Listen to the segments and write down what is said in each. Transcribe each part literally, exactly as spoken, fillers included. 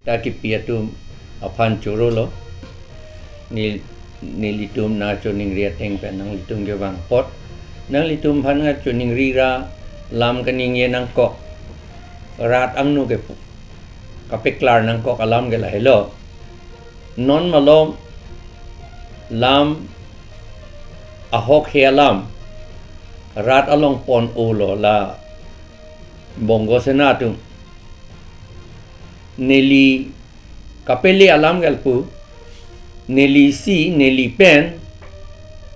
Akipi atum aphan choro lo. Nel-, nelitum nangchoningri ateng pen nanglitum kevang apot, nanglitum aphan nangchoningrira lam kaningje nangkok, rat angno ke pu-, kapeklar nangkok alam ke lahelo. Non malom lam ahokhe alam rat along pon-olo la Bongo Sena atum. Neli kapele alam ke lapu, neli si, neli pen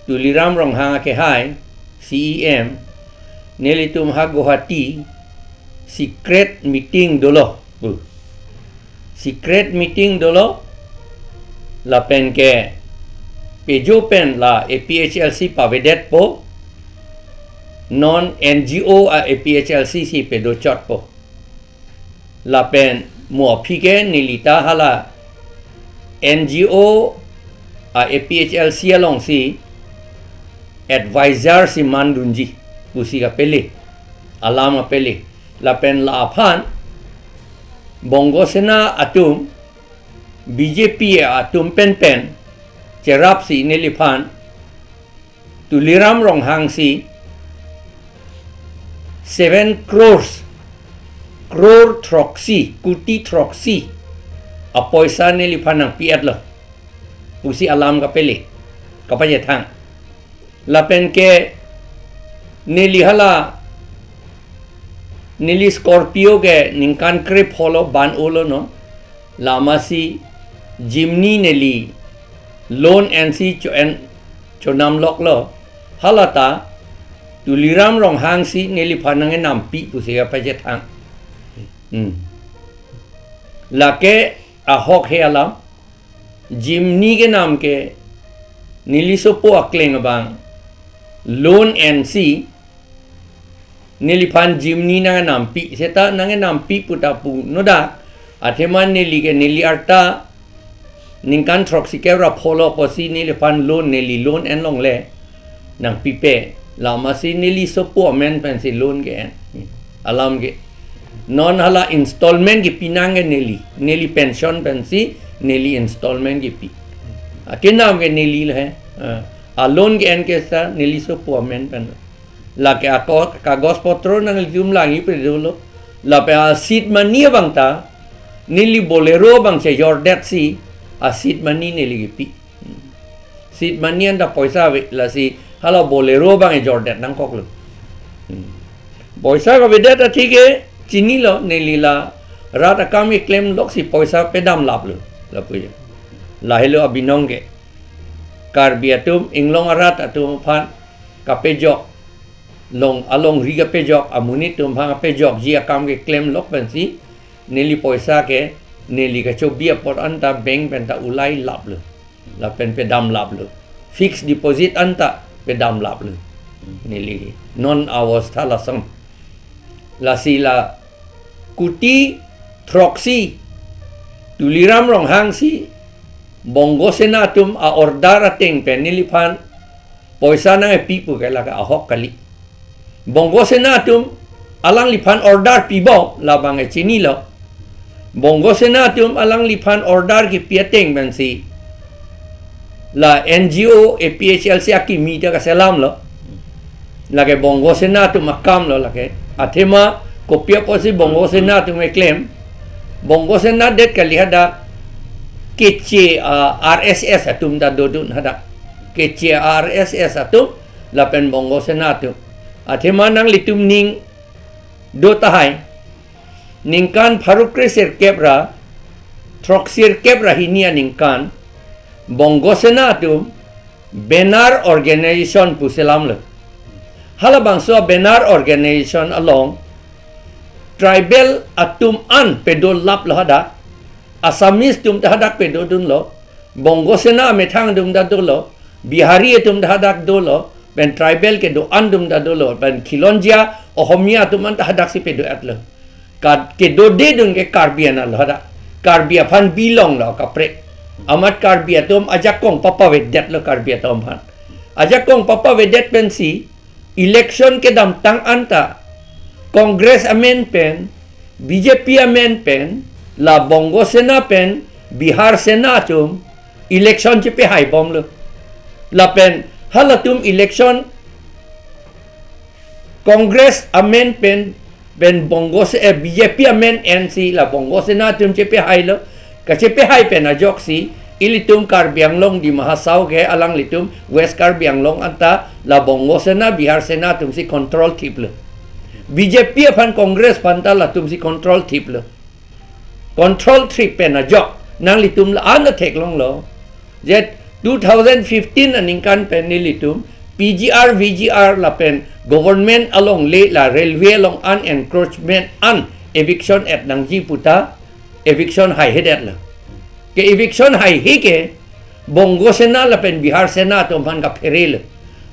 Tuliram Ronghang akehai, C E M, nelitum ha Guwahati secret meeting dolo pu. Secret meeting dolo, lapen ke pejo pen la A P H L C pavedetpo, non N G O a A P H L C si pedochotpo. Lapen mo aphi ke nelita hala N G O a A P H L C alongsi advisor si mandunji pusi kapele, alam apele. Lapen la aphan Bongo Sena atum, B J P atum penpen cherapsi neliphan Tuliram Ronghang si seven crores, crore throksi, kuti throksi apoisa neliphan nangpi-etlo pusi alam kapele, kapachethang. Lapen ke neli hala, neli Scorpio ke ningkan krepho lo ban-olo non. Lamasi Jimny neli loan ensi cho-en, chonamloklo. Halata Tuliram Ronghang si neliphan nangkenampi pusi kapachethang. Hmm. Lake ahokhe alam. Jimny kenam ke neli sopo akleng abang loan ensi neliphan Jimny nangkenampi, seta nangkenampi puta pu nodak, athema neli ke neli arta ningkan throksi kep ra pholo apotsi neliphan loan, neli loan enlongle nangpipe, lamasi neli sopo amen pensi loan ke-en. Alam ke non hala installment kepi nang ke neli, neli pension pensi neli installment kepi. Akenam ke neli le, ah, a loan ke-en ke sa neli sopo amen pen. Lake ako kagos potro nanglitum langji pe dolo. Lapen a seed money abang ta neli Bolero abang chejordetsi a seed money neli kepi. Hmm. Seed money anta poisa ave, lasi hala Bolero abang ejordet nangkoklo. Hmm. Poisa kavedet athe ke chinilo, neli la rat akam keklemloksi poisa pedamlaplo. Lapu ya. Lahelo abinong ke. Karbi atum, inglong arat atum aphan kapejok, long, alongri kapejok, amonit atum aphan kapejokji akam keklemlok pensi neli poisa ke neli kachobi apot anta bank pen ta ulailaplo. Lapen pedamlaplo. Fixed deposit anta pedamlaplo. Neli non awostha lason. Lasi la kuti throksi Tuliram Ronghang si Bongo Sena atum a-order ateng pen neliphan poisa nangkepi pu ke lake ahok kali. Bongo Sena atum alangliphan order pibom labang ke chinilo. Bongo Sena atum alangliphan order kepi ateng pensi la N G O A P H L C akimi ta kaselamlo. Lake Bongo Sena atum akamlo lake. Athema kopi apotsi Bongo Sena atum keklem. Bongo Sena det kali hadak, keche, ah, R S S atum ta dodun hadak. Keche R S S atum lapen Bongo Sena atum. Athema nanglitum ning do tahai. Ningkan pharo kre sirkep ra, throksi sirkep ra hini aningkan, Bongo Sena atum Benar Organization pu selamlo. Halabangso Benar Organization along tribal atum an pedolaplo hadak, Assamese atum ta hadak pedodunlo, Bongo Sena amethang atum ta dolo, Bihari atum ta hadak dolo, pen tribal kedo-an atum ta dolo, pen khilonjia Ohomia atum an ta hadaksi pedo-etlo. Ka-, kedodedun ke Karbi an lo hadak. Karbi aphan bilong lo kaprek. Amat Karbi atum ajakong papavedetlo Karbi atum aphan. Ajakong papavedet pensi election kedamtang anta Congress amen pen, B J P amen pen, la Bongo Sena pen Bihar Sena atum election chepehai bomlo. Lapen halatum election Congress amen pen, pen Bongo Se-, eh, B J P amen ensi la Bongo Sena atum chepehailo. Kachepehai pen ajoksi ilitum Karbi Anglong Dima Hasao ke alanglitum West Karbi Anglong anta la Bongo Sena Bihar Sena atumsi control thiplo. B J P aphan Congress aphanta latumsi control thiplo. Control thip pen ajok nanglitum la-an theklonglo. Je two thousand fifteen aningkan pen nelitum P G R, V G R lapen government alongle la railway along an encroachment an eviction et nangji puta eviction haihedetlo. Ke eviction haihe ke Bongo Sena lapen Bihar Sena atum aphan kapherelo.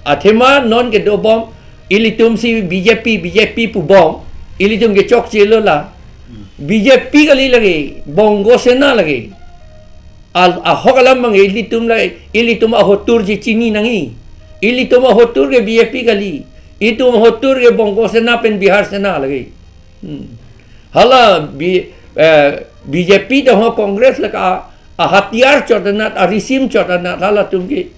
Athema non kedobom ilitumsi B J P, B J P pubom, ilitum kechokchelo la. B J P kali lake, Bongo Sena lake. Al, ahok alam abang ilitum lake, ilitum ahotur chechini nangji. Ilitum ahotur ke B J P kali. Itum ahotur ke Bongo Sena pen Bihar Sena lake. Hmm. Hala B-, eh, B J P tangho Congress lake a, ahatiyar chot anat, arisim chot anat halatum ke.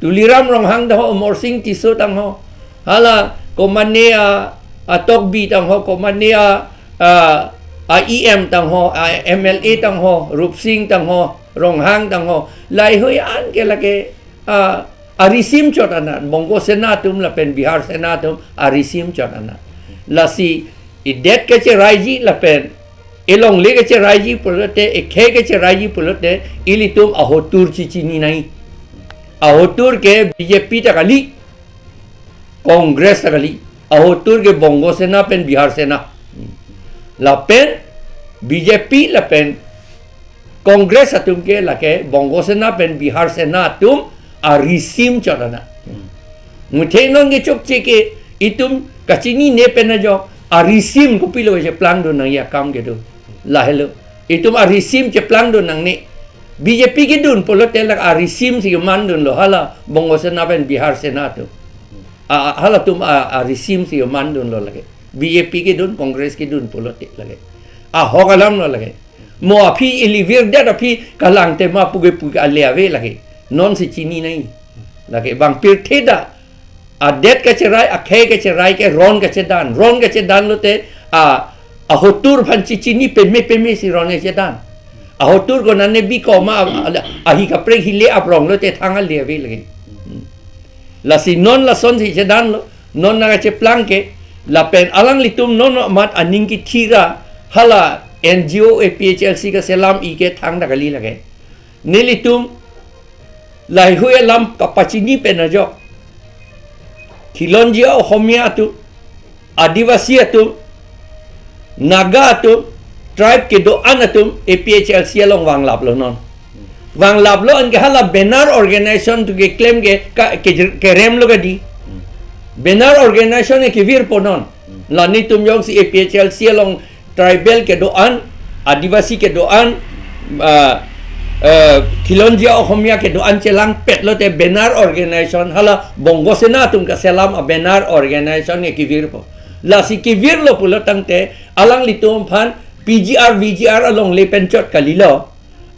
Tuliram Ronghang tangho, Amarsing Tisso tangho. Hala komane a, a Tokbi tangho, komane a, a, a E M tangho, a M L A tangho, Rupsing tangho, Ronghang tangho. Laheihui an ke lake, a, arisim chot anat, Bongo Sena atum lapen Bihar Sena atum arisim chot anat. Lasi idet kecheraiji lapen elongle kecheraiji pulote, ekhei kecheraiji pulote, ilitum ahotur chechini nangji. Ahotur ke B J P ta kali, Congress ta kali. Ahotur ke Bongo Sena pen Bihar Sena. Lapen B J P lapen Congress atum ke lake Bongo Sena pen Bihar Sena atum arisim chot anat. Muthe non kechokche ke itum kachinine pen ajok arisim kopilo cheplangdun nangji akam kedo. Lahelo. Itum arisim cheplangdun nangne. B J P kedun pulote lake arisimsi kemandunlo hala Bongo Sena pen Bihar Sena atum. A, a, halatum a, arisimsi kemandunlo lake. B J P kedun, Congress kedun pulote lake. Ahok alamlo lake. Mo aphi ili virdet aphi kalang tema puke puke ale ave lake. Nonsi chini nangji. Lake bang pirthe ta. Adet kacherai, akhei kacherai ke ron kachedan. Ron kachedan lote a, ahotur aphan chechini peme pemesi ron kachedan. Ahotur konane bi koma a, a, ahi kaprek hile aprong lote thang ale ave lake. Hmm. Lasi non lasonsi chedanlo. Non nangkacheplang ke, lapen alanglitum non amat aning kethira hala N G O A P H L C kaselam-i ke thangta kali lake. Nelitum laheihui alam kapachini pen ajok. Khilonjia Ohomia atum, Adivasi atum, Naga atum, tribe kedo-an atum A P H L C along vanglaplo non. Vanglaplo anke hala banner organization atum keklem ke, ka, ke, keremlo kadi. Banner organization ke kevirpo non. La nelitum jongsi A P H L C along tribal kedo-an, Adivasi kedo-an, ah, eh, Khilonjia Ohomia kedo-an chelangpet lote banner organization hala Bongo Sena atum kaselam a banner organization ke kevirpo. Lasi kevirlo pulo tangte alanglitum aphan P G R, V G R alongle pen chot kalilo.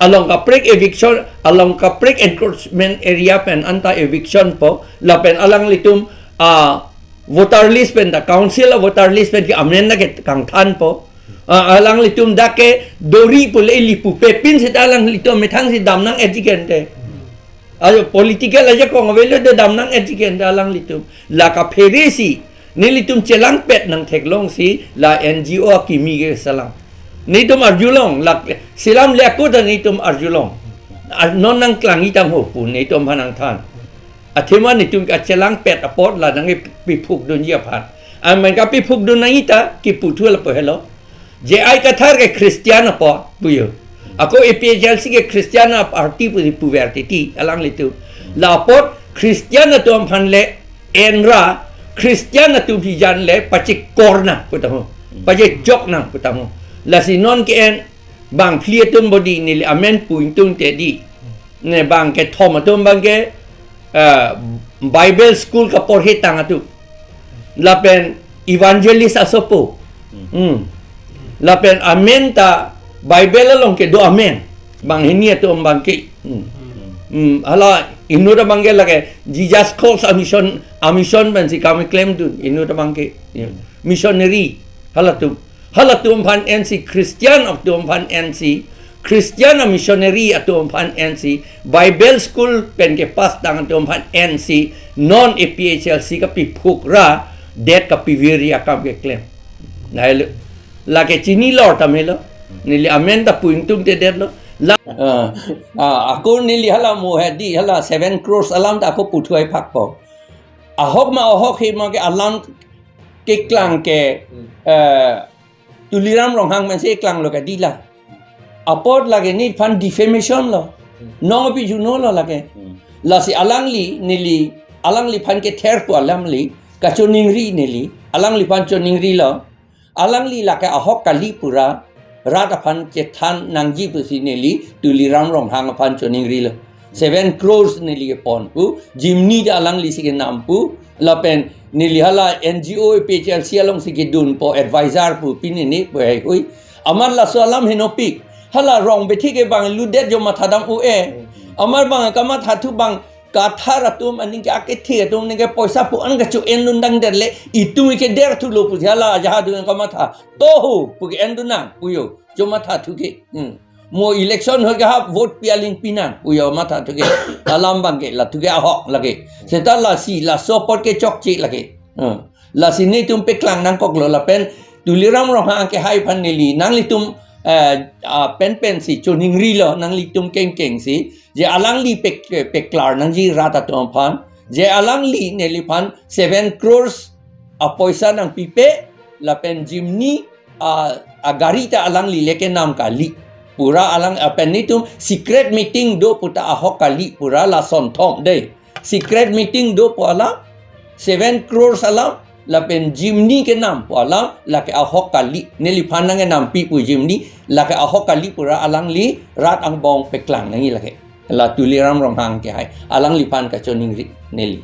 Along kaprek eviction, along kaprek encroachment area pen anta eviction po, lapen alanglitum a voter list pen ta, council a voter list pen ke amendment ke kangthanpo. A, alanglitum dak ke dori pule ili pupe pin seta alanglitum methangsi damnang etiquette. Ayo political ajakong avelo de damnang etiquette alanglitum. La kapheresi nelitum chelangpet nangtheklongsi la N G O akimi keselam. Nelitum arjulong, la selamle ako ta nelitum arjulong. Ar-, non nangklangji tangho pu nelitum aphan nangthan. Athema nelitum kachelangpet apot la nangkepiphukdunji aphan. Amen kapiphukdun nangji ta kipu thu lapu helo. J I Kathar ke Christian apot puyo. Ako A P H L C ke Christian a party pusi puver titi alanglitum. La apot Christian atum aphan le enra Christian atum hijan le pachekorna putamo. Pachechokna putamo. Lasi non ke-en bang phli atum bodi neli amen pu ingtungte di. Ne bang kethom atum bang ke, eh, Bible school kaporhe tang atum. Lapen evangelist asopo. Hmm. Lapen amen ta Bible along kedo amen. Banghini atum abangke. Hmm. Hmm. Hala inut abangke lake Jesus calls a mission, a mission pensi kam keklemdun inut abangke. Ya. Missionary. Halatum. Halatum aphan ensi Christian atum aphan ensi. Christian a missionary atum aphan ensi. Bible school pen kepass tang atum aphan ensi. Non A P H L C kapiphuk ra. Det kapivir akam keklem. Lahelo. Lake chinilo tame lo. Neli amen ta pu ingtungtedetlo. La, ah, ah, ako neli hala mo hedi hala seven crores alam ta ako puthot phakpo. Ahok ma ahok he ma ke alam keklang ke, eh, Tuliram Ronghang pensi klanglo ke dila. Apot lake nephan defamation lo. Nong api juno lo lake. Hmm. Lasi alangli neli alangliphan kether pu alamli kachoningri neli. Alangliphan choningrilo. Alangli lake ahok kali pura rat aphan chethan nangji pusi neli Tuliram Ronghang aphan choningrilo. Seven crores neli kepon pu, Jimny ta alanglisi kenam pu, lapen neli hala N G O A P H L C alongsi kedunpo advisor pu pine ne pu heihui. Amat laso alam henopik. Hala rong bethe ke bang ludet jo matha dam u e. Amat bang kamatha thu bang Kathar atum aning ke akethe atum aning ke poisa pu an kacho-endun dangdetlo itum ke der thulo pusi hala ajahak atum kamatha. Toho pu ke-endun nang puyo. Chomatha thuke. Hmm. Mo election hoi ke ha vote pi aling pinang puyo matha thuke. Alam abangke la thuke ahok lake. Seta lasi laso apot ke chokche lake. Hmm. Lasi netum peklang nangkoklo lapen Tuliram Ronghang kehai aphan neli nanglitum, eh, ah, penpensi choningrilo nanglitum kengkengsi. Je alangli pek-, peklar nangji rat atum aphan. Je alangli neliphan seven crores apoisa nangpipe, lapen Jimny a, agari ta alangli le kenam kali. Pura alang, ah, pen netum secret meeting do puta ahok kali pura lason thom dei. Secret meeting do pu alam, seven crores alam, lapen Jimny kenam pu alam, lake ahok kali. Neliphan nangkenampi pu Jimny, lake ahok kali pura alangli rat angbong peklang nangji lake. La Tuliram Ronghang kehai. Alangliphan kachoningri neli.